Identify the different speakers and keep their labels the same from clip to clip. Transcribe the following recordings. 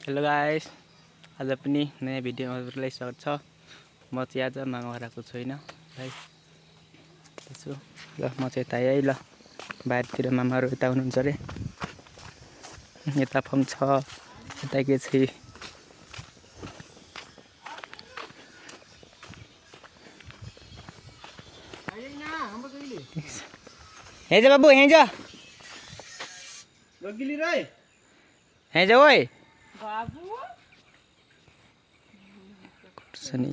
Speaker 1: Hello guys, आज पनि नयाँ भिडियोमा हजुरलाई स्वागत छ। म चाहिँ आज मामा घरको छैन भाइ त्यसो ल म चाहिँ यता है ल बाहिरतिर मामाहरू यता हुनुहुन्छ अरे। यता फर्म छ, यता के छ हेज बाबु हेज हेज ओए बाबु सनी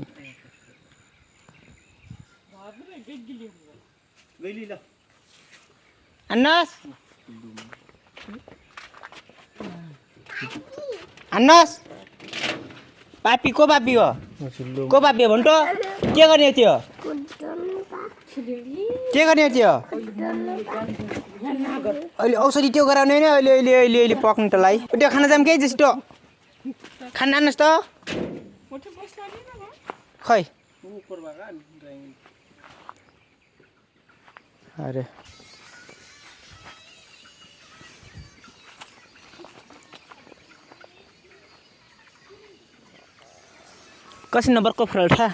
Speaker 1: अन्नस अन्नस पापी को पापी हो भन्टो के गर्ने थियो अहिले औषधि त्यो गराउने होइन अहिले अहिले अहिले अहिले पक्नु तँलाई त्यो खाना जाम के जस्तो खाना आन्नुहोस् त खै अरे कति नम्बरको फरल था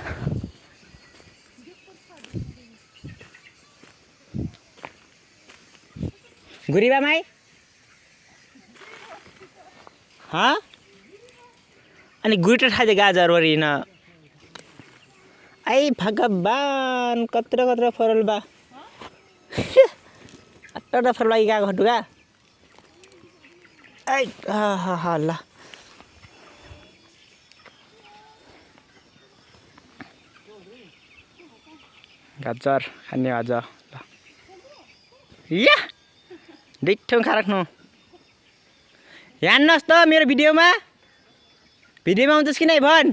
Speaker 1: गुरीबा माई हाँ अनि गुइटर खाँदै गाजर वरिन आई भगवान कत्रो कत्रो फरल बा अट्टा फरल लागि गएको हटुगा आई हा ल गाजर खाने आज ल या डिठो खा राख्नु हेर्नुहोस् त मेरो भिडियोमा आउँछस् कि नै भन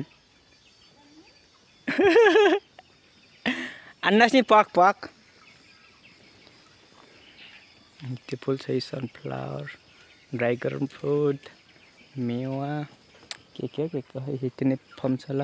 Speaker 1: अन्नस् नि पक पक त्यो फुल छ सनफ्लावर ड्राई गरम फ्रुट मेवा के यति नै फर्म छ ल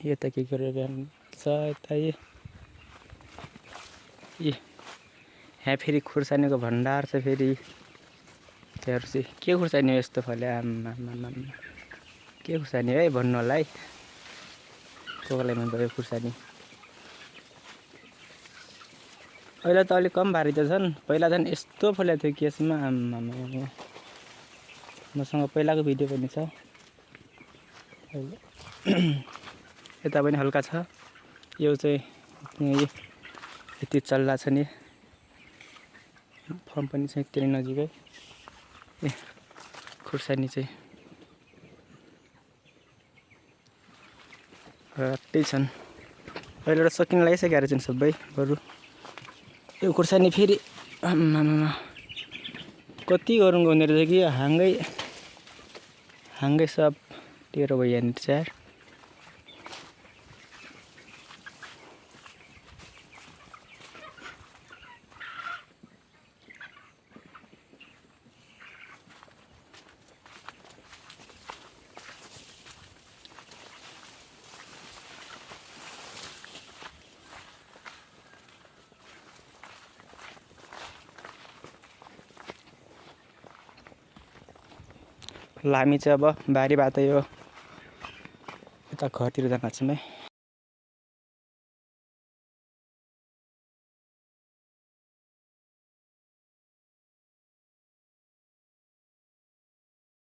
Speaker 1: यता के गरेर छ यता यहाँ फेरि खुर्सानीको भण्डार छ फेरि त्यहाँ चाहिँ के खुर्सानी हो यस्तो फले आमा के खुर्सानी है भन्नु होला है कोलाई मन पऱ्यो खुर्सानी अहिले त अलिक कम भारी त छन् पहिला झन् यस्तो फलेको थियो केसमा आमा मसँग पहिलाको भिडियो पनि छ यता पनि हल्का छ यो चाहिँ यति चल्ला छ नि फर्म पनि छ त्यही नजिकै खुर्सानी चाहिँ रट्टै छन् अहिले त सकिन लागिसकेका छन् सबै बरु यो खुर्सानी फेरि आमामा कति गरौँ हुने रहेछ कि हाँगै सब टेरो भइहाल्ने चार हामी चाहिँ अब बारी बाटो यो यता घरतिर जान छ